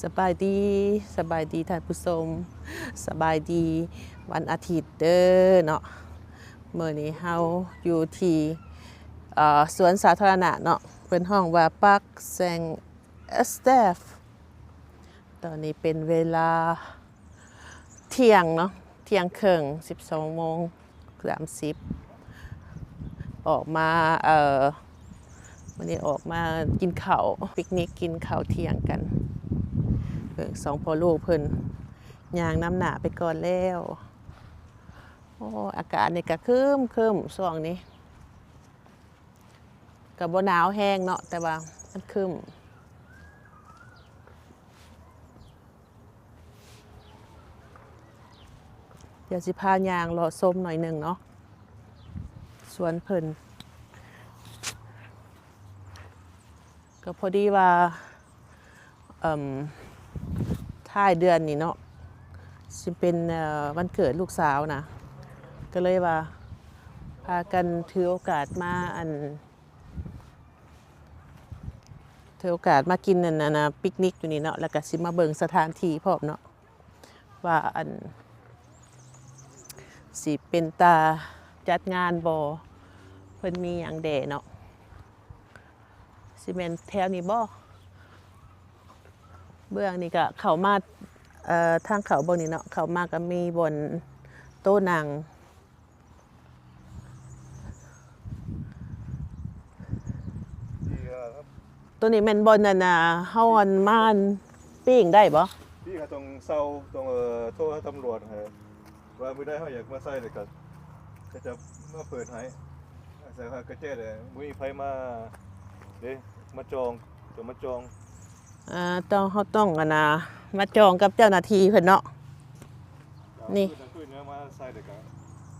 ສະບາຍດີ, ສະບາຍດີທ່ານຜູ້ຊົມ, ສະບາຍດີວັນອາທິດເດີເນາະ. ມື້ນີ້ເຮົາຢູ່ທີ່ ເອີ່ ສວນສາທາລະນະເນາະ, ເພິ່ນຮ້ອງວ່າ Parc Saint-Estèphe. ຕອນນີ້ເປັນເວລາ ທ່ຽງເນາະ, ທ່ຽງເຄິ່ງ, ສິບສອງໂມງສາມສິບ ອອກມາ ເອີ ມື້ນີ້ອອກມາກິນເຂົ້າ ປິກນິກ ກິນເຂົ້າທ່ຽງກັນ. ເບິ່ງສອງພໍ່ລູກເພິ່ນຍ່າງນຳໜ້າໄປກ່ອນແລ້ວ. ໂອ້ ອາກາດນີ້ກະຄຶ້ມໆ ຊ່ວງນີ້ ກະບໍ່ໜາວແຮງເນາະ ແຕ່ວ່າມັນຄຶ້ມ. ດຽວຊິພາຍ່າງເລາະຊົມໜ້ອຍໜຶ່ງເນາະ ສວນເພິ່ນ. ກໍພໍດີວ່າ ເອີ່ມ ທ້າຍເດືອນນີ້ເນາະ ຊິເປັນ ເອີ່ ວັນເກີດລູກສາວນະ, ກໍເລີຍວ່າພາກັນຖືໂອກາດມາ ອັນ ຖືໂອກາດມາກິນ ອັນ ອັນ ອັນ ປິກນິກຢູ່ນີ້ເນາະ, ແລ້ວກະຊິມາເບິ່ງສະຖານທີ່ພ້ອມເນາະ ວ່າ ອັນ ຊິເປັນຕາຈັດງານບໍ່, ເພິ່ນມີຫຍັງແດ່ເນາະ. ຊິແມ່ນແຖວນີ້ບໍ່? ເບື້ອງນີ້ກະເຂົ້າມາ ເອີ່ ທາງເຂົ້າເບື້ອງນີ້ເນາະ, ເຂົ້າມາກະມີບ່ອນໂຕະນັ່ງ. ໂຕນີ້ແມ່ນບ່ອນ ອັນ ເຮົາ ອັນ ມາ ອັນ ປີ້ງໄດ້ບໍ່? ປີ້ງ ເຮົາຕ້ອງເຊົ່າ ຕ້ອງ ເອີ່ ໂທຫາຕຳຫຼວດໃຫ້ ວ່າມື້ໃດເຮົາຢາກມາໃຊ້ ແລ້ວກະເຂົາຈະມາເປີດໃຫ້. ໃສ່ກະແຈແລ້ວ ບໍ່ມີໃຜມາເດ້ ມາຈອງ ຕ້ອງມາຈອງ. ເອີ ຕ້ອງ ເຮົາຕ້ອງ ອັນນ່າ ມາຈອງກັບເຈົ້າໜ້າທີ່ເພິ່ນເນາະ. ນີ້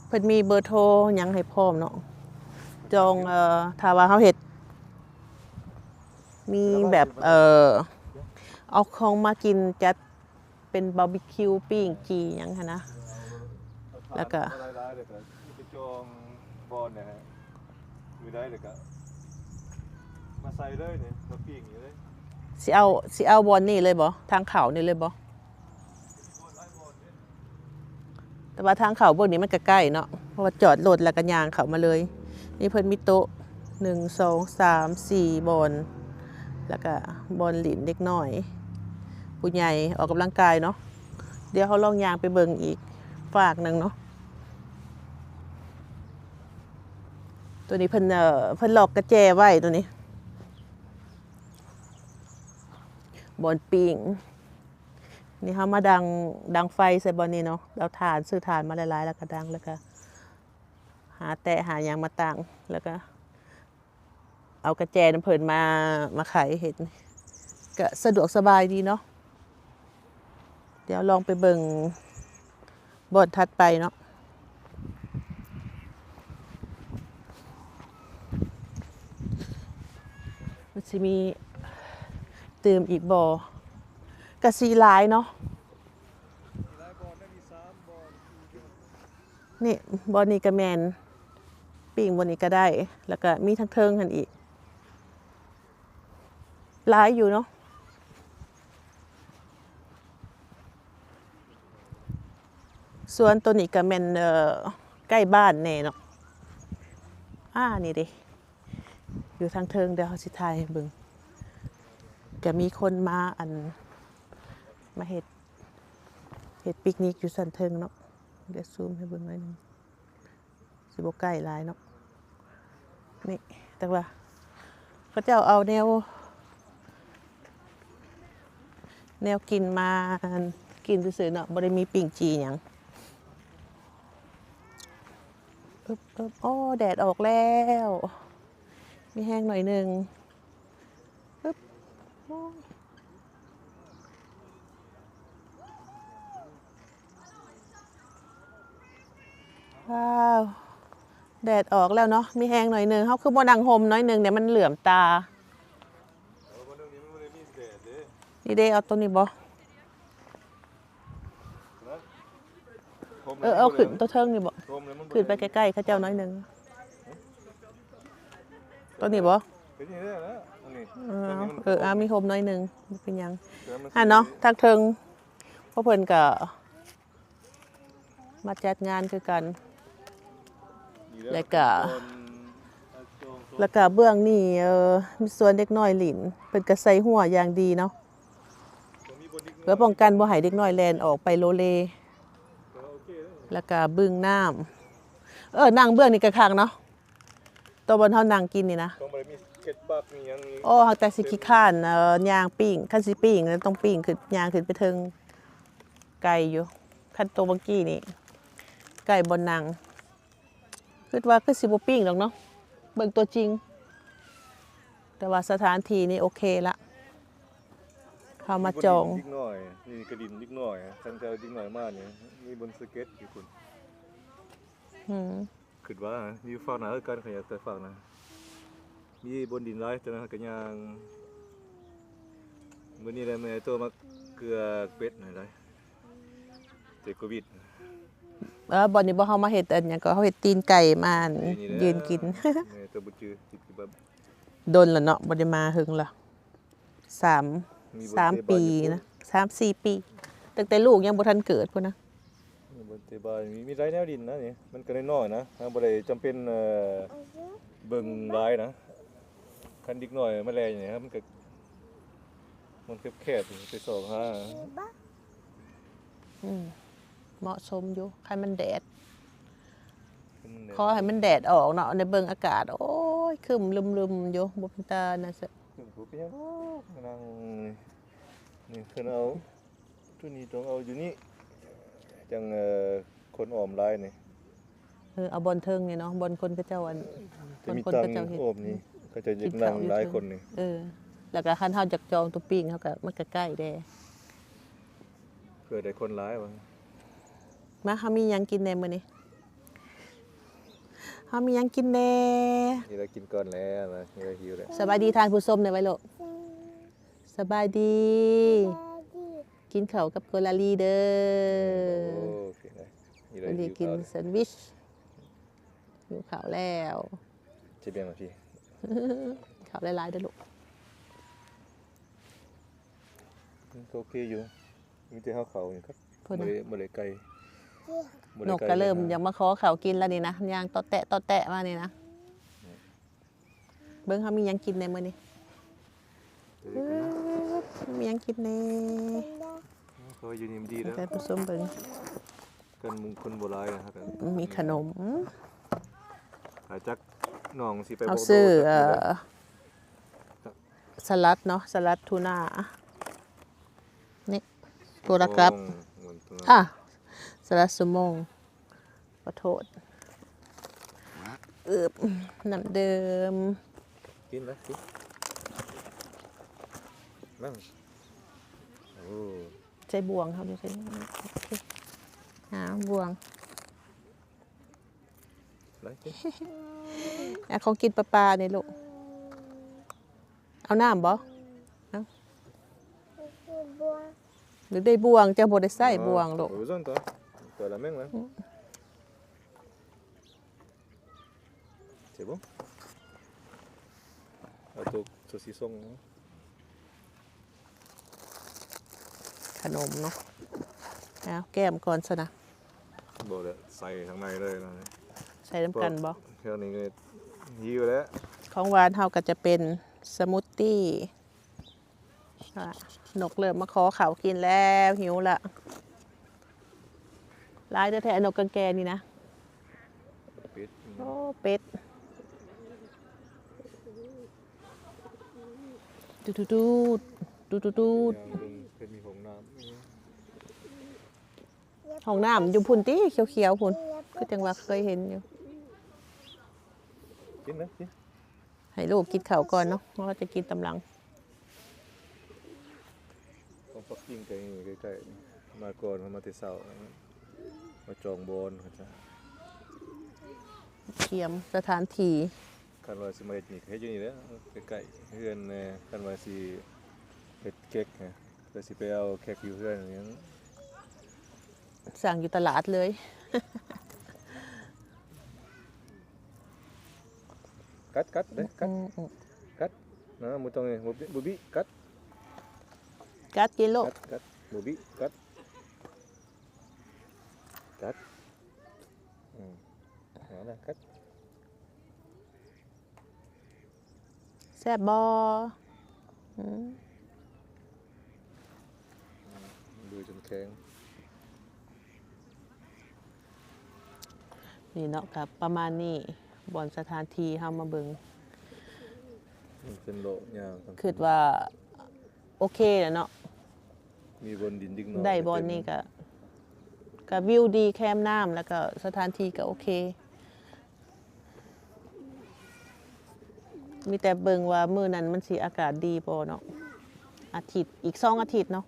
ເພິ່ນມີເບີໂທຫຍັງໃຫ້ພ້ອມເນາະ, ຈອງ ເອີ່ ຖ້າວ່າເຮົາເຮັດ ມີແບບ ເອີ່ ເອົາຂອງມາກິນ ຈັດເປັນບາບີຄິວ ປີ້ງຈີ່ຫຍັງຫັ້ນນະ, ແລ້ວກະ ຈອງບ່ອນນີ້ ມື້ໃດ ແລ້ວກະມາໃສ່ເລີຍນີ້ ມາປີ້ງຢູ່ເລີຍ. ຊິເອົາ ຊິເອົາບ່ອນນີ້ເລີຍບໍ່? ທາງເຂົ້ານີ້ເລີຍບໍ່? ແຕ່ວ່າທາງເຂົ້າເບື້ອງນີ້ມັນກະໃກ້ເນາະ, ເພາະວ່າຈອດລົດແລ້ວກະຍ່າງເຂົ້າມາເລີຍ. ນີ້ເພິ່ນມີໂຕະ ໜຶ່ງ ສອງ ສາມ ສີ່ ບ່ອນ, ແລ້ວກະບ່ອນຫຼິ້ນເດັກນ້ອຍ ຜູ້ໃຫຍ່ອອກກຳລັງກາຍເນາະ. ດຽວເຮົາລອງຍ່າງໄປເບິ່ງອີກຟາກໜຶ່ງເນາະ. ໂຕນີ້ເພິ່ນ ເອີ່ ເພິ່ນລັອກກະແຈໄວ້ໂຕນີ້ ບ່ອນປີ້ງ. ນີ້ເຮົາມາດັງ ດັງໄຟໃສ່ບ່ອນນີ້ເນາະ, ເອົາຖ່ານ ຊື້ຖ່ານມາຫຼາຍໆ ແລ້ວກະດັງ ແລ້ວກະຫາແຕະຫາຫຍັງມາຕັ້ງ ແລ້ວກະເອົາກະແຈນຳເພິ່ນມາ ມາໄຂເຮັດ ກະສະດວກສະບາຍດີເນາະ. ດຽວລອງໄປເບິ່ງບ່ອນຖັດໄປເນາະ ມັນຊິມີຕື່ມອີກບໍ່. ກະຊິຫຼາຍເນາະ. ນີ້ບ່ອນນີ້ກະແມ່ນ ປີ້ງບ່ອນນີ້ກະໄດ້ ແລ້ວກະມີທາງເທິງຫັ້ນອີກ ຫຼາຍຢູ່ເນາະ. ສວນໂຕນີ້ກະແມ່ນ ເອີ່ ໃກ້ບ້ານແດ່ເນາະ. ອາ ນີ້ເດ້ ຢູ່ທາງເທິງ ດຽວເຮົາຊິຖ່າຍໃຫ້ເບິ່ງ. ກະມີຄົນມາ ອັນ ມາເຮັດ ເຮັດປິກນິກຢູ່ຊັ້ນເທິງເນາະ. ດຽວຊູມໃຫ້ເບິ່ງໜ້ອຍໜຶ່ງ ຊິບໍ່ໃກ້ຫຼາຍເນາະ. ນີ້ ແຕ່ວ່າເຂົາເຈົ້າເອົາແນວ ແນວກິນມາ ອັນ ກິນຊື່ໆເນາະ, ບໍ່ໄດ້ມີປີ້ງຈີ່ຫຍັງ. ອຶບ ອຶບ ໂອ້ ແດດອອກແລ້ວ ມີແຮງໜ້ອຍໜຶ່ງ. ປຶບ ໂອ້ ວ້າວ ແດດອອກແລ້ວເນາະ, ມີແຮງໜ້ອຍໜຶ່ງ. ເຮົາຄືບໍ່ນັ່ງຮົ່ມໜ້ອຍໜຶ່ງແດ່ ມັນເຫຼື້ອມຕາ. ນີ້ເດ້ ເອົາໂຕນີ້ບໍ່? ເອີ ເອົາຂຶ້ນໂຕເທິງນີ້ບໍ່? ຂຶ້ນໄປໃກ້ໆເຂົາເຈົ້າໜ້ອຍໜຶ່ງ. ໂຕນີ້ບໍ່? ເອີ ເອີ ອາ ມີຮົ່ມໜ້ອຍໜຶ່ງ ບໍ່ເປັນຫຍັງ. ອັນເນາະ ທາງເທິງ ພວກເພິ່ນກໍມາຈັດງານຄືກັນ ແລ້ວກໍ ແລ້ວກໍເບື້ອງນີ້ ເອີ ມີສວນເດັກນ້ອຍຫຼິ້ນ ເພິ່ນກໍໃສ່ຮົ້ວຢ່າງດີເນາະ ເພື່ອປ້ອງກັນບໍ່ໃຫ້ເດັກນ້ອຍແລ່ນອອກໄປໂລເລ. ແລ້ວກໍບຶງນ້ຳ ເອີ ນັ່ງເບື້ອງນີ້ກໍຄັກເນາະ. ໂຕະບ່ອນເຮົານັ່ງກິນນີ້ນະ ຕ້ອງບໍ່ໄດ້ມີເຄັດປັກມີຫຍັງນີ້. ໂອ້ ຫາກແຕ່ຊິຂີ້ຄ້ານ ເອີ ຍ່າງປີ້ງ ຄັນຊິປີ້ງນະ ຕ້ອງປີ້ງຂຶ້ນ ຍ່າງຂຶ້ນໄປເທິງ ໄກຢູ່. ຄັນໂຕະເມື່ອກີ້ນີ້ ໃກ້ບ່ອນນັ່ງ ຄິດວ່າຄືຊິບໍ່ປີ້ງດອກເນາະ ເບິ່ງຕົວຈິງ. ແຕ່ວ່າສະຖານທີ່ນີ້ໂອເຄລະ ເຮົາມາຈອງ. ມີບ່ອນດິນເດັກນ້ອຍ ນີ້ກະດິນເດັກນ້ອຍ ຄັນເຂົາເອົາເດັກນ້ອຍມານີ້ ມີບ່ອນສະເກັດຢູ່ພຸ້ນ. ອືມ ຄິດວ່າຢູ່ຟາກໜ້າຄືກັນ ຂະຫຍັບໄປຟາກໜ້າ ມີບ່ອນດິນຫຼາຍ ແຕ່ນັ້ນກໍຍ່າງ. ມື້ນີ້ແຫຼະແມ່ໂທມາເກືອເປັດໃຫ້ໄດ໋ ຕິດໂຄວິດ. ເອີ ບ່ອນນີ້ບໍ່ ເຮົາມາເຮັດອັນຫຍັງກໍ ເຮົາເຮັດຕີນໄກ່ມາ ນີ້ແຫຼະ ຢືນກິນ. ແມ່ໂທບໍ່ຈື່ ຄິດຄືແບບ ດົນລະເນາະ ບໍ່ໄດ້ມາເຫິງລະ. ສາມ ມີບ່ອນ ສາມປີນະ ສາມສີ່ປີ ຕັ້ງແຕ່ລູກຍັງບໍ່ທັນເກີດພຸ້ນນະ. ມີບ່ອນເຕະບານ ມີ ມີຫຼາຍແນວຫຼິ້ນນະນີ້ ມັນກໍນ້ອຍໆນະ ເຮົາບໍ່ໄດ້ຈຳເປັນ ເອີ ເບິ່ງຫຼາຍນະ. ຄັນເດັກນ້ອຍມາແລ່ນນີ້ ມັນກໍ ມັນແຄບໆ ໄປຊອກຫາ. ອືມ ເໝາະສົມຢູ່ ຄັນມັນແດດ ຂໍໃຫ້ມັນແດດອອກເນາະ ໄດ້ເບິ່ງອາກາດ. ໂອ້ຍ ຄຶ້ມລຶມໆຢູ່ ບໍ່ເປັນຕານັ້ນຊະ. ເປັນຫຍັງດອກ ນັ່ງນີ້ ນີ້ເພິ່ນເອົາ ຕົວນີ້ຕ້ອງເອົາຢູ່ນີ້ ຈັ່ງ ເອີ ຄົນອ້ອມຫຼາຍນີ້. ເອີ ເອົາບ່ອນເທິງນີ້ເນາະ ບ່ອນຄົນເຂົາເຈົ້າ ອັນ ຄົນ ຄົນເຂົາເຈົ້າເຮັດ ອ້ອມນີ້ ເຂົາເຈົ້າຢາກນັ່ງຫຼາຍຄົນນີ້. ເອີ ແລ້ວກໍຄັນເຮົາຢາກຈອງໂຕະປີ້ງ ເຮົາກໍ ມັນກໍໃກ້ແດ່ ເພື່ອໄດ້ຄົນຫຼາຍວ່າ. ມາ ເຮົາມີຫຍັງກິນແດ່ມື້ນີ້? ເຮົາມີຫຍັງກິນແດ່? ນີ້ລະກິນກ່ອນແລ້ວ ນີ້ລະຫິວແລ້ວ. ສະບາຍດີທ່ານຜູ້ຊົມແດ່ໄວໂລ. ສະບາຍດີ ສະບາຍດີ ກິນເຂົ້າກັບໂກລາລີເດີ. ໂອ້ ກິນໄດ້ ນີ້ລະຫິວເຂົ້າ ກິນແຊນວິດ ຫິວເຂົ້າແລ້ວ. ຈະແບ່ງມາພີ້ ເຂົ້າຫຼາຍໆເດີລູກ. ມັນກໍໂອເຄຢູ່ ມີແຕ່ເຮົາເຂົ້ານີ້ຄັບ ບໍ່ໄດ້ ບໍ່ໄດ້ໄກ່ ບໍ່ໄດ້ໄກ່. ນົກກໍເລີ່ມຢາກມາຂໍເຂົ້າກິນແລ້ວນີ້ນະ ຍ່າງຕອດແຕະຕອດແຕະມານີ້ນະ. ເບິ່ງເຮົາມີຫຍັງກິນແດ່ມື້ນີ້ ເອີ ມີຫຍັງກິນແດ່. ເຂົາຢູ່ນີ້ມັນດີແລ້ວ ທ່ານຜູ້ຊົມເບິ່ງ ກັນໝູ່ຄົນບໍ່ຫຼາຍນະ. ມີຂະໜົມ ຖ້າຈັກນ້ອງຊິໄປ ເຮົາຊື້ ເອີ ສະຫຼັດເນາະ ສະຫຼັດທູນາ ນີ້ ໂກລາກັບ ອ່າ ສະຫຼັດສະມົງ. ຂໍໂທດ ອຶບ ນ້ຳດື່ມ ກິນນະ ກິນ ນັ້ນ. ໂອ້ ໃສ່ບ່ວງເຮົາຢູ່ໃສ່ບ່ວງ ໂອເຄ ຫາບ່ວງ ໄດ້ກິນ ອາ ຂອງກິນປາໆນີ້ລູກ. ເອົານ້ຳບໍ່? ເອົາ ຢາກໄດ້ບ່ວງ ເຈົ້າບໍ່ໄດ້ໃຊ້ບ່ວງລູກ. ເອົາ ເອົາ ເອົາ ເອົາ ເອົາ ເອົາໂຕ ໂຕສີສົ້ມ. ຂະໜົມເນາະ ເອົາແກ້ມກ່ອນຊະນະ. ບໍ່ແຫຼະ ໃສ່ທາງໃນເລີຍນະ ໃສ່ນຳກັນບໍ່? ແຖວນີ້ກໍຫິວແລ້ວ. ຂອງຫວານເຮົາກໍຈະເປັນສະມູດຕີ້. ອ່າ ນົກເລີ່ມມາຂໍເຂົ້າກິນແລ້ວ ຫິວລະ. ຫຼາຍແທ້ໆ ນົກກາງແກນີ້ນະ. ເປັດ ໂອ້ ເປັດ ຕູໆໆ ຕູໆໆ. ເພິ່ນມີຫ້ອງນ້ຳ ຫ້ອງນ້ຳຢູ່ພຸ້ນຕິ ຂຽວໆ ພຸ້ນ ຄືຈັ່ງວ່າເຄີຍເຫັນຢູ່. ກິນນະ ກິນ. ໃຫ້ລູກກິນເຂົ້າກ່ອນເນາະ ເຮົາຈະກິນຕາມຫຼັງ. ຂອງປັກກິ່ງກໍຢູ່ໃກ້ໆ ມາກ່ອນ ເຮົາມາແຕ່ເຊົ້າ ມາຈອງບ່ອນ ເຂົາຈະກຽມສະຖານທີ່. ຄັນວ່າຊິມາເຮັດນີ້ ເຮັດຢູ່ນີ້ແຫຼະ ໃກ້ໆເຮືອນ. ຄັນວ່າຊິເຮັດເຄັກ ເພື່ອຊິໄປເອົາແຂກຢູ່ເຮືອນຫຍັງ. ສັ່ງຢູ່ຕະຫຼາດເລີຍ. ກັດ ກັດເດ້ ກັດ ອືມ ກັດ. ອ່າ ບໍ່ຕ້ອງນີ້ ບໍ່ບິ ບໍ່ບິ ກັດ ກັດຕິລູກ ກັດ ກັດ ບໍ່ບິ ກັດ ກັດ ອືມ ເອົາລະ ກັດ ແຊບບໍ່? ອືມ ເບິ່ງຈົນແຂງ ນີ້ເນາະ ກໍປະມານນີ້ ບ່ອນສະຖານທີ່ເຮົາມາເບິ່ງ ມັນເປັນເລາະຍ່າງ ຄິດວ່າໂອເຄແລ້ວເນາະ ມີບ່ອນດິນດິກໜ້ອຍ ໄດ້ບ່ອນນີ້ກໍ ກໍວິວດີແຄມນ້ຳ ແລ້ວກໍສະຖານທີ່ກໍໂອເຄ ມີແຕ່ເບິ່ງວ່າມື້ນັ້ນມັນຊິອາກາດດີບໍ່ເນາະ ອາທິດ ອີກສອງອາທິດເນາະ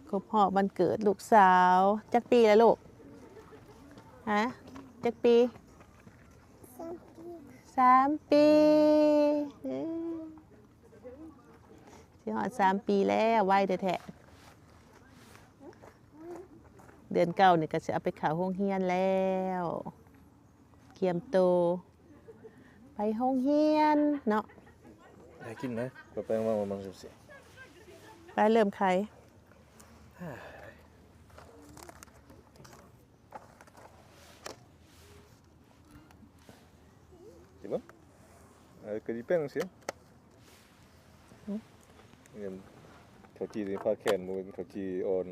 ຄົບຮອບວັນເກີດລູກສາວ ຈັກປີແລ້ວລູກ? ຮະ? ຈັກປີ? ສາມປີ ສາມປີ ເອີ ຊິຮອດສາມປີແລ້ວ ໄວແທ້ໆ ເດືອນເກົ້ານີ້ກໍຊິເອົາໄປເຂົ້າໂຮງຮຽນແລ້ວ ກຽມໂຕໄປໂຮງຮຽນເນາະ ໃຫ້ກິນນະ ໄປໆ ມາໆ ໄປເລີ່ມໄຂ ກິນບໍ່? ເອີ ກະດີແປ້ງເສຍ ຫຶ? ເອີ ເຂົ້າຈີ່ນີ້ພາແຂນ ບໍ່ແມ່ນເຂົ້າຈີ່ອ່ອນ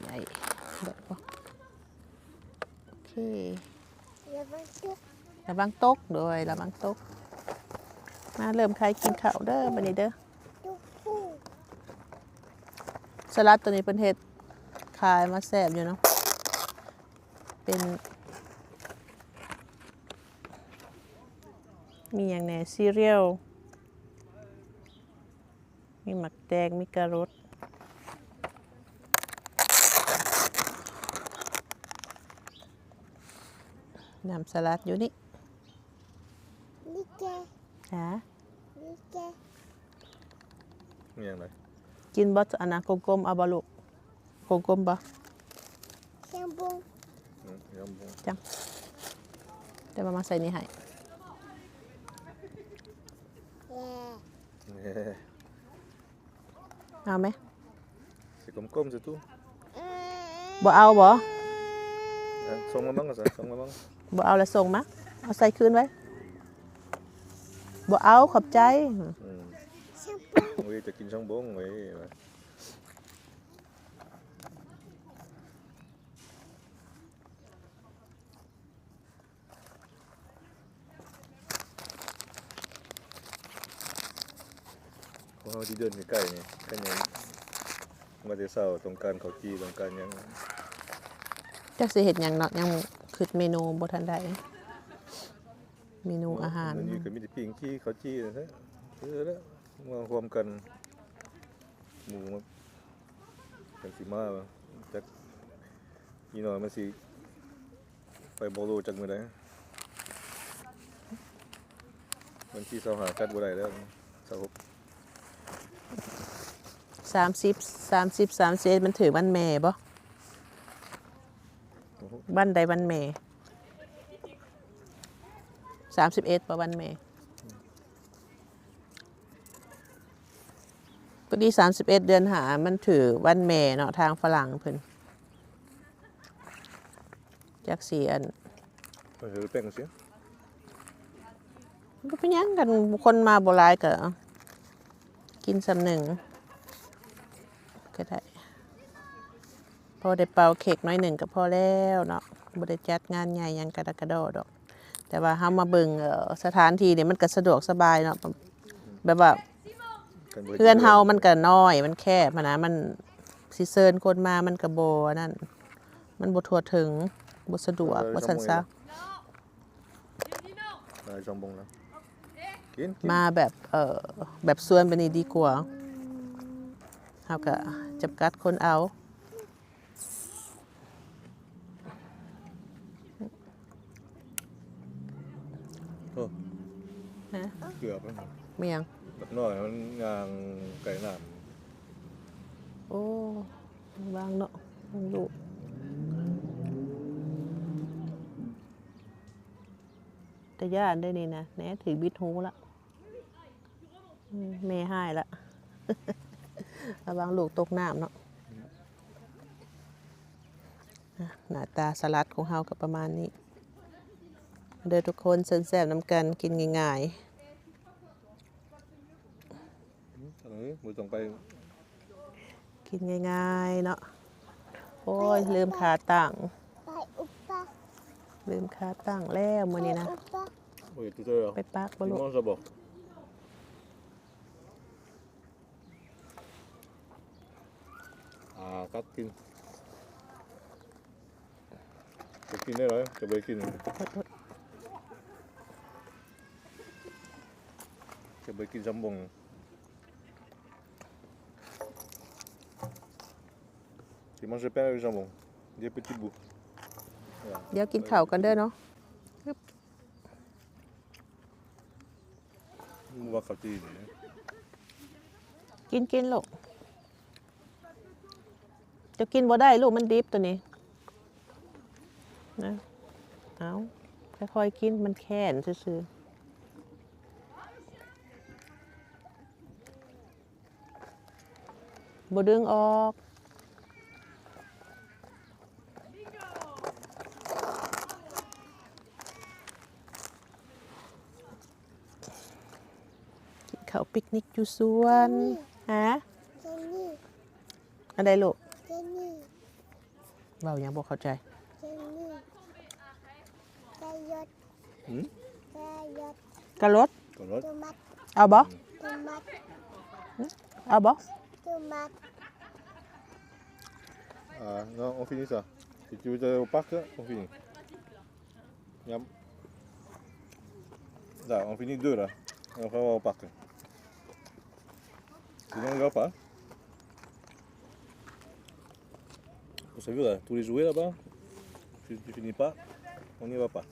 ໃຫຍ່ໆ ໂອເຄ ລະວັງຕົກ ລະວັງຕົກ ໂດຍ ລະວັງຕົກ ມາເລີ່ມໄຂກິນເຂົ້າເດີ ບັດນີ້ເດີ. ສະຫຼັດໂຕນີ້ເພິ່ນເຮັດຂາຍມາແຊບຢູ່ເນາະ ເປັນ ມີຫຍັງແດ່ ຊີຣຽວ ມີໝາກແຕງ ມີກາລົດ ນ້ຳສະຫຼັດຢູ່ນີ້ ນີ້ແກ ຫາ ນີ້ແກ ມີຫຍັງໃດ? ກິນບໍ່ ອັນນັ້ນ ກົມໆ ເອົາບໍ່ລູກ? ກົມໆ ບໍ່? ຍັງບໍ່ ອືມ ຍັງບໍ່ ຈັ່ງ ແຕ່ວ່າມາໃສ່ນີ້ໃຫ້ ເອີ ເອົາໄໝ? ຊິກົມໆ ຊິຕູ້ ບໍ່ເອົາບໍ່? ເອີ ສົ່ງມາເບິ່ງ ສົ່ງມາເບິ່ງ ບໍ່ເອົາລະສົ່ງມາ ເອົາໃສ່ຄືນໄວ້ ບໍ່ເອົາ ຂອບໃຈ ອືມ ໂອ້ຍ ຈະກິນຊ່ອງບົງເວີຍ. ຂອງເຮົາທີ່ເດີນໃກ້ໆ ນີ້ ຄັນຍັງມາແຕ່ເຊົ້າ ຕ້ອງການເຂົ້າຈີ່ ຕ້ອງການຫຍັງ ຈັກຊິເຮັດຫຍັງເນາະ ຍັງຄິດເມນູບໍ່ທັນໄດ້ ເມນູອາຫານ ມື້ນີ້ກໍມີແຕ່ປີ້ງຈີ່ ເຂົ້າຈີ່ ເອີ ລະ ມາຮ່ວມກັນ ໝູ່ມັນຊິມາ ຈັກອີ່ໜ້ອຍມັນຊິໄປບໍ່ຮູ້ຈັກມື້ໃດ ວັນທີຊາວຫ້າຈັດບໍ່ໄດ້ແລ້ວ ຊາວຫົກ ສາມສິບ ສາມສິບ ສາມສິບເອັດ ມັນຖືກວັນແມ່ບໍ່? ວັນໃດວັນແມ່? ສາມສິບເອັດບໍ່ວັນແມ່? ພໍດີສາມສິບເອັດເດືອນຫ້າ ມັນຖືກວັນແມ່ເນາະ ທາງຝຣັ່ງເພິ່ນ ຈັກຊິອັນ ເອີ ແບ່ງເສຍ ບໍ່ເປັນຫຍັງ ຄັນຄົນມາບໍ່ຫຼາຍກໍກິນສ່ຳໜຶ່ງກໍໄດ້ ພໍໄດ້ເປົ່າເຄັກໜ້ອຍໜຶ່ງກໍພໍແລ້ວເນາະ ບໍ່ໄດ້ຈັດງານໃຫຍ່ຫຍັງກະດະກະດໍດອກ ແຕ່ວ່າເຮົາມາເບິ່ງ ເອີ ສະຖານທີ່ນີ້ມັນກໍສະດວກສະບາຍເນາະ ແບບວ່າເຮືອນເຮົາມັນກໍນ້ອຍ ມັນແຄບຫັ້ນນະ ມັນຊິເຊີນຄົນມາມັນກໍບໍ່ອັນນັ້ນ ມັນບໍ່ທົ່ວເຖິງ ບໍ່ສະດວກ ວ່າຊັ້ນຊະ. ມາແບບ ເອີ ແບບຊວນແບບນີ້ດີກວ່າ ເຮົາກະຈຳກັດຄົນເອົາ ໂອ້ ຮະ ເກືອບແລ້ວ ແມ່ນຫຍັງ? ບັກນ້ອຍມັນຍ່າງໄກນ້ຳ ໂອ້ ລະວັງເນາະ ລູກ. ຕະຢ້ານເດ້ນີ້ນະ ແນ່ ຖືກບິດຫູລະ. ອືມ ແມ່ຮ້າຍລະ ລະວັງລູກຕົກນ້ຳເນາະ. ອ່ະ ໜ້າຕາສະຫຼັດຂອງເຮົາກໍປະມານນີ້ເດີທຸກຄົນ. ເຊີນແຊບນຳກັນ ກິນງ່າຍໆ. ອືມ ບໍ່ຕ້ອງໄປ ກິນງ່າຍໆເນາະ. ໂອ້ຍ ລືມຂາຕັ້ງ ລືມຂາຕັ້ງແລ້ວມື້ນີ້ນະ. ໂອ້ຍ ໄປປັກບໍ່ລູກ? ອ່າ ກັດກິນ ຈະກິນໄດ້ຫຼາຍ ຈະບໍ່ໄດ້ກິນ ຈະບໍ່ໄດ້ກິນຊຳບົງ. Tu manges le pain avec le jambon. Des petits bouts. Voilà. ດຽວກິນເຂົ້າກັນເດີເນາະ. ບໍ່ວ່າເຂົ້າຈີນນະ. ກິນ ກິນລູກ. ເຈົ້າກິນບໍ່ໄດ້ລູກ ມັນດິບໂຕນີ້ນະ. ເອົາ ຄ່ອຍໆກິນ ມັນແຄ້ນຊື່ໆ. ບໍ່ດຶງອອກ. ກິນເຂົ້າປິກນິກຢູ່ສວນ. ຮະ? ອັນໃດລູກ? ເວົ້າຫຍັງບໍ່ເຂົ້າໃຈ. ຫືມ? ກະລົດ ກະລົດ ໂຕມັດ ເອົາບໍ່? ໂຕມັດ ເອົາບໍ່? ໂຕມັດ. Ah non, on finit ça. Si tu veux aller au parc, on finit. Yam. Là, on finit deux là. Et après, on va au parc. Sinon, on y va pas. Vous savez, là, tous les jouets là-bas, si tu finis pas, on n'y va pas.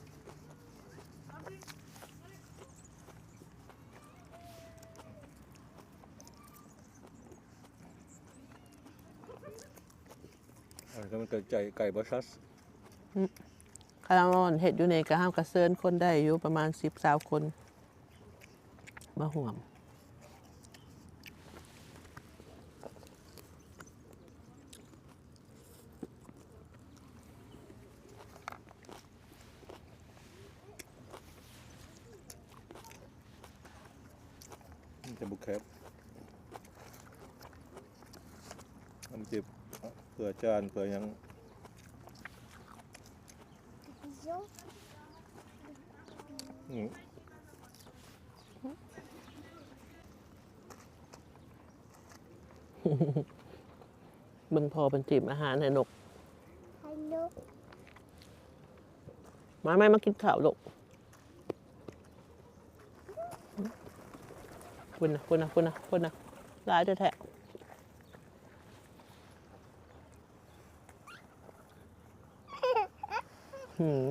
Ah, ແລ້ວມັນກໍໄກ ໄກບໍ່ຊັດ. ອືມ ກຳລັງເຮັດຢູ່ນີ້ ກໍເຮົາກໍເຊີນຄົນໄດ້ຢູ່ປະມານສິບ ຊາວຄົນ ມາຮ່ວມ. ມັນຈະບໍ່ແຄບ ມັນເຈັບ ເພື່ອຈານ ເພື່ອຫຍັງ. ອືມ. ເບິ່ງພໍ່ເພິ່ນຈິ້ມອາຫານໃຫ້ນົກ. ໃຫ້ນົກ. ມາ ມາ ມາກິນເຂົ້າລູກ. ພຸ້ນນະ ພຸ້ນນະ ພຸ້ນນະ ພຸ້ນນະ ຫຼາຍແທ້ໆ. ຫືມ.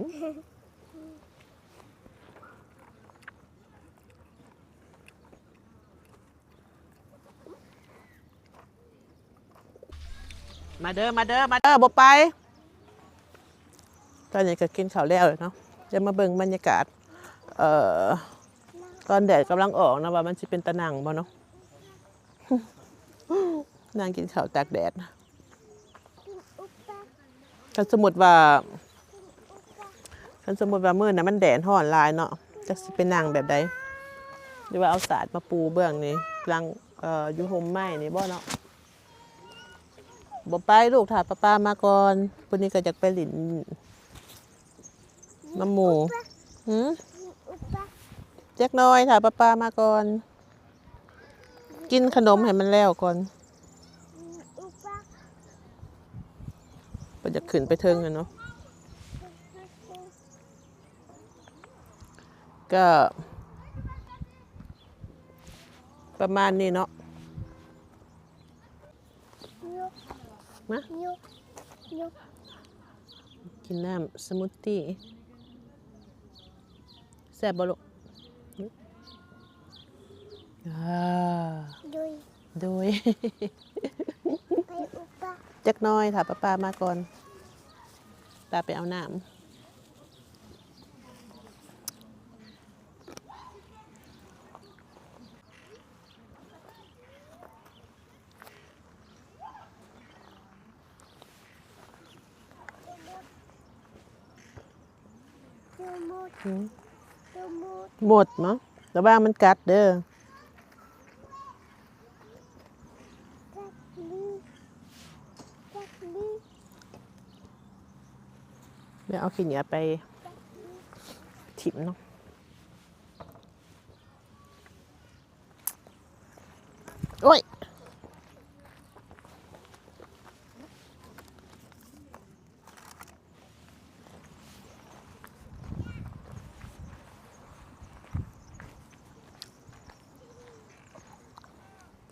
ມາເດີ ມາເດີ ມາເດີ ບໍ່ໄປ. ຕອນນີ້ກໍກິນເຂົ້າແລ້ວເນາະ. ດຽວມາເບິ່ງບັນຍາກາດ ເອີ ຕອນແດດກຳລັງອອກນະ ວ່າມັນຊິເປັນຕານັ່ງບໍ່ເນາະ. ນັ່ງກິນເຂົ້າຕາກແດດ. ຄັນສົມມຸດວ່າ ຄັນສົມມຸດວ່າມື້ນັ້ນມັນແດດຮ້ອນຫຼາຍເນາະ ຈັກຊິໄປນັ່ງແບບໃດ ຫຼືວ່າເອົາສາດມາປູເບື້ອງນີ້ ຫຼັງ ເອີ ຢູ່ຮົ່ມໄມ້ນີ້ບໍ່ເນາະ. ບໍ່ໄປລູກ ຖ້າປ້າໆມາກ່ອນ. ຜູ້ນີ້ກໍຢາກໄປຫຼິ້ນນຳໝູ່. ຫືມ? ຈັກໜ່ອຍ ຖ້າປ້າໆມາກ່ອນ. ກິນຂະໜົມໃຫ້ມັນແລ້ວກ່ອນ. ເພິ່ນຢາກຂຶ້ນໄປເທິງຫັ້ນເນາະ. ກໍປະມານນີ້ເນາະ. ມາ ກິນນ້ຳສະມູດຕີ້. ແຊບບໍ່ລູກ? ອ່າ ໂດຍ ໂດຍ. ຈັກໜ່ອຍ ຖ້າປ້າໆມາກ່ອນ ປ້າໄປເອົານ້ຳ. ໝົດ ໝົດເນາະ ລະວັງມັນກັດເດີ. ແລ້ວເອົາຂີ້ເຫຍື້ອໄປຖິ້ມເນາະ. ໂອ້ຍ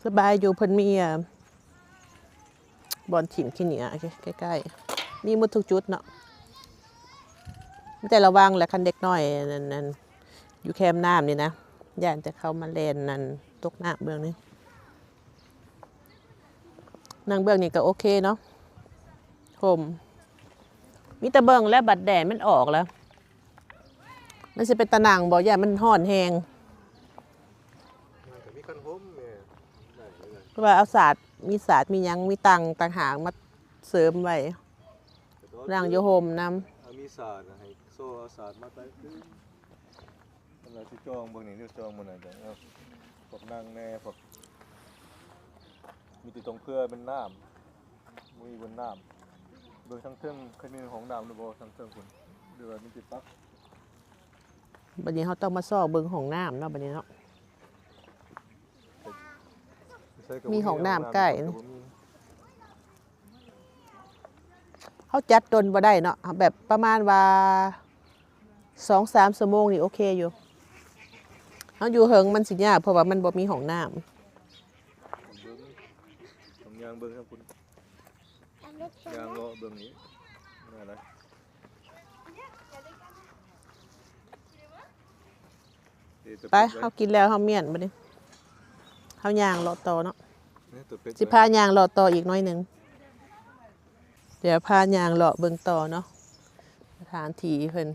ສະບາຍຢູ່ ເພິ່ນມີ ອ່າ ບ່ອນຖິ້ມຂີ້ເຫຍື້ອໃກ້ໆ ມີໝົດທຸກຈຸດເນາະ. ມີແຕ່ລະວັງແຫຼະ ຄັນເດັກນ້ອຍ ອັນ ອັນ ຢູ່ແຄມນ້ຳນີ້ນະ ຢ້ານແຕ່ເຂົາມາແລ່ນ ອັນ ຕົກນ້ຳເບື້ອງນີ້. ນັ່ງເບື້ອງນີ້ກໍໂອເຄເນາະ ຮົ່ມ. ມີແຕ່ເບິ່ງແລ້ວ ບັດແດດມັນອອກແລ້ວ ມັນຊິເປັນຕານັ່ງບໍ່? ຢ້ານມັນຮ້ອນແຮງ. ມັນກໍມີຄັນຮົ່ມແດ່ ໄດ້ຢູ່ນະ ເພາະວ່າເອົາສາດ ມີສາດ ມີຫຍັງ ມີຕັ່ງຕ່າງຫາກມາເສີມໄວ້ ນັ່ງຢູ່ຮົ່ມນຳ. ເອົາມີສາດໃຫ້ໂຊ ເອົາສາດມາໃສ່ຕື່ມ. ອັນນັ້ນຊິຈອງເບິ່ງນີ້ ຊິຈອງມື້ນັ້ນກໍເອົາ ພວກນັ່ງແດ່ ພວກ ມີແຕ່ຕ້ອງເພື່ອແມ່ນນ້ຳ ບໍ່ມີບ່ອນນ້ຳ. ເບິ່ງທາງເທິງ ຄັນມີຫ້ອງນ້ຳຫຼືບໍ່ທາງເທິງພຸ້ນ ຫຼືວ່າມີແຕ່ຕັກ. ບັດນີ້ເຮົາຕ້ອງມາຊອກເບິ່ງຫ້ອງນ້ຳເນາະ ບັດນີ້ເນາະ. ມີຫ້ອງນ້ຳໃກ້ ເຮົາຈັດດົນບໍ່ໄດ້ເນາະ ແບບປະມານວ່າສອງສາມຊົ່ວໂມງນີ້ໂອເຄຢູ່. ເຮົາຢູ່ເຫິງມັນຊິຍາກ ເພາະວ່າມັນບໍ່ມີຫ້ອງນ້ຳ. ເບິ່ງ ຕ້ອງຍ່າງເບິ່ງທາງພຸ້ນ ຍ່າງເລາະເບິ່ງນີ້ ໄປ ເຮົາກິນແລ້ວ ເຮົາມ້ຽນບັດນີ້ ເຮົາຍ່າງເລາະຕໍ່ເນາະ. ຊິພາຍ່າງເລາະຕໍ່ອີກໜ້ອຍໜຶ່ງ ດຽວພາຍ່າງເລາະເບິ່ງຕໍ່ເນາະ. ສະຖານທີ່ເພິ່ນ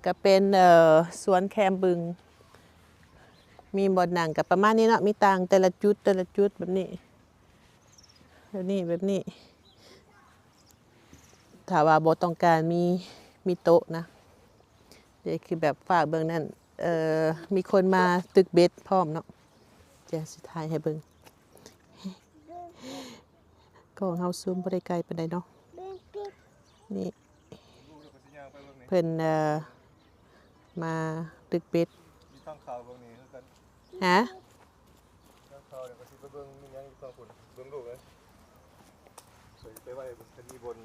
ກໍເປັນ ເອີ ສວນແຄມບຶງ ມີບ່ອນນັ່ງກໍປະມານນີ້ເນາະ ມີຕັ່ງແຕ່ລະຈຸດ ແຕ່ລະຈຸດແບບນີ້ ແບບນີ້ ແບບນີ້. ຖ້າວ່າບໍ່ຕ້ອງການມີ ມີໂຕະນະ ເດ ຄືແບບຝາກເບິ່ງນັ້ນ ເອີ ມີຄົນມາຕຶກເບັດພ້ອມເນາະ. ດຽວຊິຖ່າຍໃຫ້ເບິ່ງ ກ້ອງເຮົາຊູມບໍ່ໄດ້ໄກປານໃດເນາະ. ນີ້ ເພິ່ນ ເອີ ມາຕຶກເບັດ ມີທາງເຂົ້າເບິ່ງນີ້ຄືກັນ ຮະ ທາງເຂົ້ານີ້ກໍຊິໄປເບິ່ງມີຫຍັງຢູ່ທາງພຸ້ນ ເບິ່ງລູກເອີຍ ໄປໄວ້ເບິ່ງຄັນມີບ່ອນ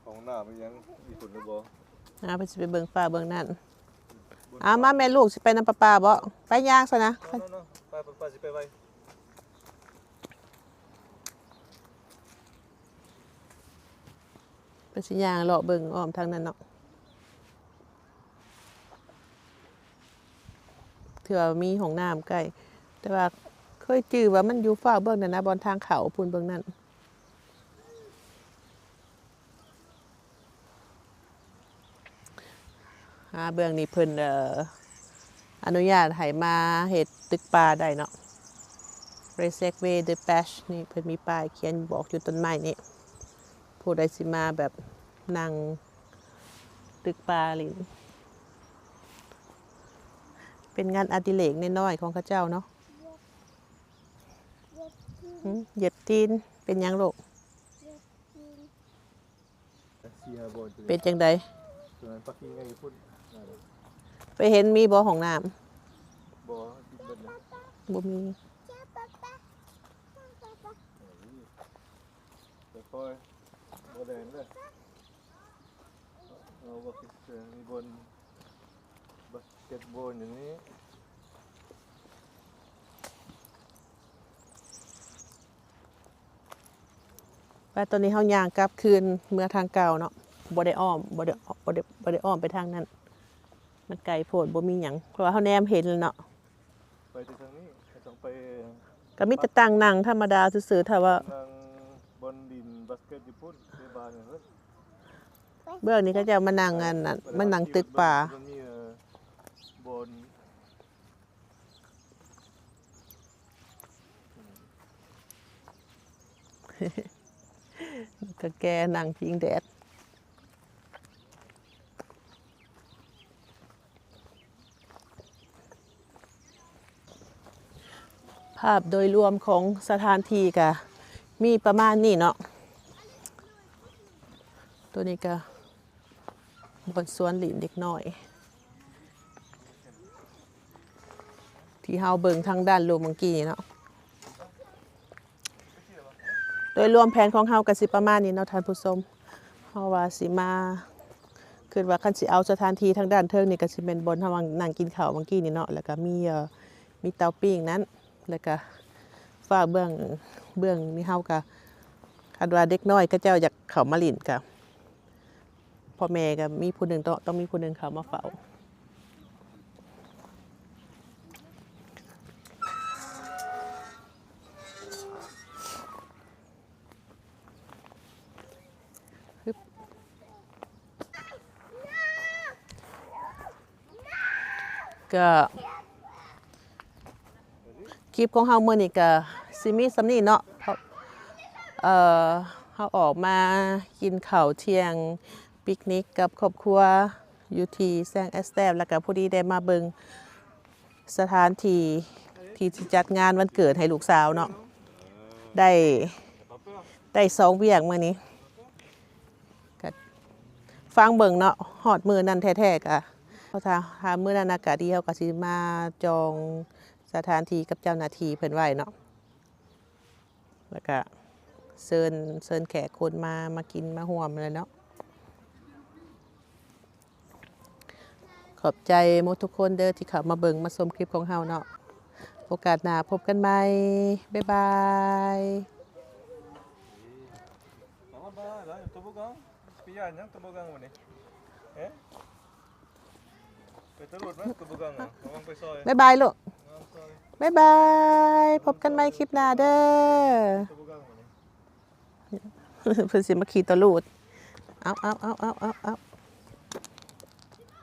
ຫ້ອງນ້ຳອີ່ຫຍັງຢູ່ພຸ້ນຫຼືບໍ່. ອ່າ ເພິ່ນຊິໄປເບິ່ງຝາເບິ່ງນັ້ນ. ອ່າ ມາແມ່ລູກຊິໄປນຳປ້າໆບໍ? ໄປຍ່າງຊະນະ ໄປ ໄປ ໄປ ຊິໄປໄວ. ເພິ່ນຊິຍ່າງເລາະເບິ່ງອ້ອມທາງນັ້ນເນາະ ເທື່ອມີຫ້ອງນ້ຳໃກ້ ແຕ່ວ່າເຄີຍຈື່ວ່າມັນຢູ່ຟາກເບື້ອງນັ້ນນະ ບ່ອນທາງເຂົ້າພຸ້ນເບື້ອງນັ້ນ. ອ່າ ເບື້ອງນີ້ເພິ່ນ ເອີ ອະນຸຍາດໃຫ້ມາເຮັດຕຶກປາໄດ້ເນາະ Reserve de pêche ນີ້ ເພິ່ນມີປ້າຍຂຽນບອກຢູ່ຕົ້ນໄມ້ນີ້ ຜູ້ໃດຊິມາແບບນັ່ງຕຶກປາຫຼິ້ນ ເປັນງານອະດິເລກນ້ອຍໆຂອງເຂົາເຈົ້າເນາະ. ຫືມ ຢຽບຕີນ ເປັນຫຍັງລູກ? ເປັນຈັ່ງໃດ? ໄປເຫັນມີບໍ່ຫ້ອງນ້ຳ? ບໍ່ມີ. ຄ່ອຍໆ ບໍ່ແລ່ນເດີ ເອົາບໍ່ຄິດເຊີງ ມີບ່ອນບາສເກັດບອລຢູ່ນີ້. ວ່າຕອນນີ້ເຮົາຍ່າງກັບຄືນເມືອທາງເກົ່າເນາະ ບໍ່ໄດ້ອ້ອມ ບໍ່ໄດ້ ບໍ່ໄດ້ ບໍ່ໄດ້ອ້ອມໄປທາງນັ້ນ ມັນໄກໂພດ ບໍ່ມີຫຍັງ ເພາະວ່າເຮົາແນມເຫັນແລ້ວເນາະ. ໄປແຕ່ທາງນີ້ ກໍຕ້ອງໄປ ກໍມີແຕ່ຕັ່ງນັ່ງທຳມະດາຊື່ໆ ຖ້າວ່າ ນັ່ງບ່ອນຫຼິ້ນບາສເກັດຢູ່ພຸ້ນ ເຕະບານຢູ່ພຸ້ນ. ເບື້ອງນີ້ເຂົາເຈົ້າມານັ່ງອັນນັ້ນ ມານັ່ງຕຶກປາ ມັນມີ ເອີ ບ່ອນ ກະແກນັ່ງພິງແດດ. ພາບໂດຍລວມຂອງສະຖານທີ່ກະມີປະມານນີ້ເນາະ. ໂຕນີ້ກະບ່ອນສວນຫຼິ້ນເດັກນ້ອຍ ທີ່ເຮົາເບິ່ງທາງດ້ານລຸ່ມເມື່ອກີ້ນີ້ເນາະ. ໂດຍລວມແຜນຂອງເຮົາກະຊິປະມານນີ້ເນາະທ່ານຜູ້ຊົມ. ເຮົາວ່າຊິມາ ຄິດວ່າຄັນຊິເອົາສະຖານທີ່ທາງດ້ານເທິງນີ້ກະຊິແມ່ນບ່ອນເຮົານັ່ງກິນເຂົ້າເມື່ອກີ້ນີ້ເນາະ ແລ້ວກະມີ ເອີ ມີເຕົາປີ້ງນັ້ນ ແລ້ວກະຝາເບື້ອງ ເບື້ອງນີ້ເຮົາກະ ຄັນວ່າເດັກນ້ອຍເຂົາເຈົ້າຢາກເຂົ້າມາຫຼິ້ນກະ ພໍ່ແມ່ກະມີຜູ້ໜຶ່ງ ຕ້ອງ ຕ້ອງມີຜູ້ໜຶ່ງເຂົ້າມາເຝົ້າ. ກະ ຄລິບຂອງເຮົາມື້ນີ້ກະຊິມີສ່ຳນີ້ເນາະ. ເອີ ເຮົາອອກມາກິນເຂົ້າທ່ຽງ ປິກນິກກັບຄອບຄົວຢູ່ທີ່ແຊງແອັດສະແຕບ ແລ້ວກະພໍດີໄດ້ມາເບິ່ງສະຖານທີ່ ທີ່ຊິຈັດງານວັນເກີດໃຫ້ລູກສາວເນາະ. ໄດ້ ໄດ້ສອງວຽກມື້ນີ້ ກະຟັງເບິ່ງເນາະ ຮອດມື້ນັ້ນແທ້ໆກະ ເພາະຖ້າ ຖ້າມື້ນັ້ນອາກາດດີ ເຮົາກະຊິມາຈອງສະຖານທີ່ກັບເຈົ້າໜ້າທີ່ເພິ່ນໄວ້ເນາະ ແລ້ວກະເຊີນ ເຊີນແຂກຄົນມາ ມາກິນມາຮ່ວມຫັ້ນແຫຼະເນາະ. ຂອບໃຈໝົດທຸກຄົນເດີທີ່ເຂົ້າມາເບິ່ງມາຊົມຄລິບຂອງເຮົາເນາະ. ໂອກາດໜ້າພົບກັນໃໝ່. ບາຍບາຍ. Tobogã, vai, tobogã. Espiar, não? Tobogã, né? É? ໄປຕະຫຼອດມາ ຕົວບໍ່ກັງ ລະວັງໄປຊອຍ. ບາຍບາຍລູກ. ເອົາ ຊອຍ. ບາຍບາຍ. ພົບກັນໃໝ່ຄລິບໜ້າເດີ. ຕົວບໍ່ກັງ ເພິ່ນຊິມາຂີ່ຕະຫຼອດ. ເອົາ ເອົາ ເອົາ.